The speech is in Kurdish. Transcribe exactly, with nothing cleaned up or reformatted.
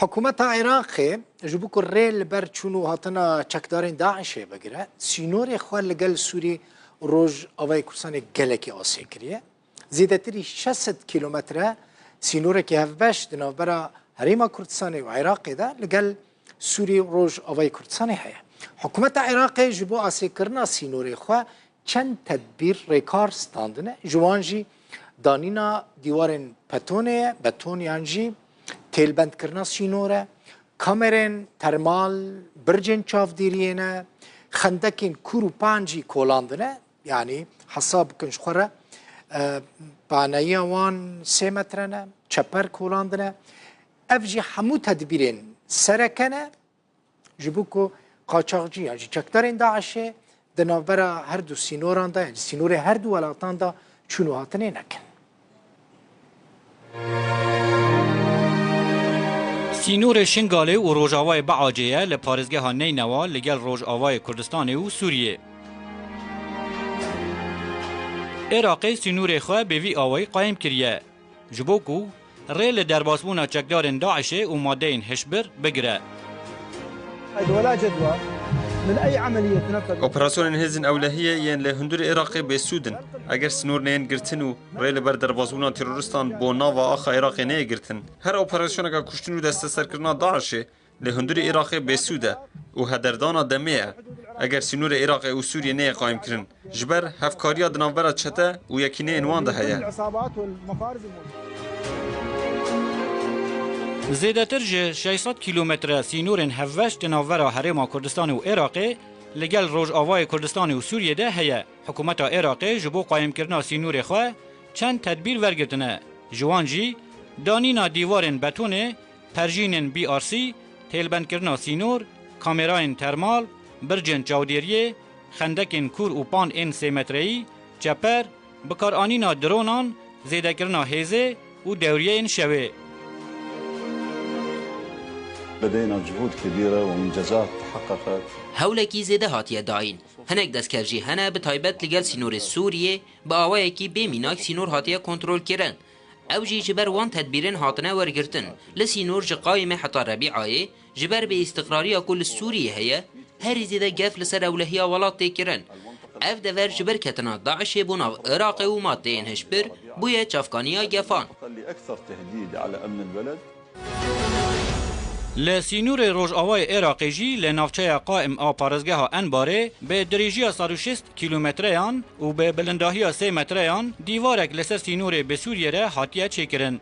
Hikûmeta Iraqê ji bo ku rê li ber çûn û hatina çekdarên DAIŞê bigire, sînorê xwe li gel Sûrî û Rojavayê Kurdistanê gelekî asê kiriye. Zêdetirî şeş sed kîlometre sînorekî hevbeş di navbera Herêma Kurdistanê û Iraqê de li gel Sûrî û Rojavayê Kurdistanê heye. Hikûmeta Iraqê ji bo asêkirina sînorê xwe çend tedbîr rêkar standine. Ji wan jî danîna dîwarên betonê ye, beton yan jî têlbendkirina sînor e, kamerên termal, bircên çavdêriyê ne, xendekên kûr û pan jî kolandine. Yanî hesab bikin ji xwe re, e, paneya wan sê metre ne, çeper kolandine. Ev jî hemû tedbîrên sereke ne. Ji bo ku qaçaxcî yan jî çekdarên DAIŞê di navbera her du sînoran de, yan jî sînorê her du welatan de çûn û hatinê nekin. Sînorê Şingalê û Rojavayê biacê ye li parêzgeha Neynewa li gel Rojavayê Kurdistanê û Sûriyê. Iraqê sînorê xwe bi vî awayî qayîm kiriye. Ji bo ku rê li derbasbûna çekdarên DAIŞê û madeyên hişbir bigire. ولا جدوى من أي عملية تنفذ. Operasyonên hêzên ewlehiyê yên li hundirê Iraqê bêsûd in. Eger sînor neyên girtin û rê li ber derbasbûna teroristan bo nava axa Iraqê neyê girtin, her operasyoneke kuştin û desteserkirina DAIŞê li hundirê Iraqê bêsûd e û hederdana demê ye, eger sînorê Iraqê û Sûriyê neyê qayîmkirin, ji ber hevkariya di navbera çete û yekîneyên wan de heye. Zêdetir ji şeş sed kîlometre sînorên hevbeş di navbera Herêma Kurdistanê û Iraqê li gel Rojavayê Kurdistanê û Sûriyê de heye. Hikûmeta Iraqê ji bo qayîmkirina sînorê xwe çend tedbîr wergirtine. Ji wan jî danîna dîwarên betonê, perjînên B R C, têlbendkirina sînor, kamerayên termal, bircên çavdêriyê, xendekên kûr û pan ên sê metreyî, çeper, bikaranîna dronan, zêdekirina hêzê û dewriyeyên şewê. لدينا جهود كبيرة وإنجازات تحققت. Hewlekî zêde hatiye dayîn. Hinek destkev jî hene, bi taybet li gel sînorê Sûriyê, bi awayekî bê mînak sînor hatiye kontrolkirin. Ew jî ji ber wan tedbîrên hatine wergirtin. Li sînor ji qayîmê heta Rebîayê, ji ber bêîstiqrariya ku li Sûriyê heye, herî zêde gef li ser ewlehiya welat tê kirin. Ev dever ji ber ketina DAIŞê bo nav Iraqê û madeyên hişbir bûye çavkaniya gefan. Li sînorê rojavayê Iraqê jî li navçeya qaim a parêzgeha Enbarê bi dirêjiya sed û şêst kîlometreyan û bi bilindahiya sê metreyan dîvarek li ser sînorê bi Sûriyê re hatiye çêkirin.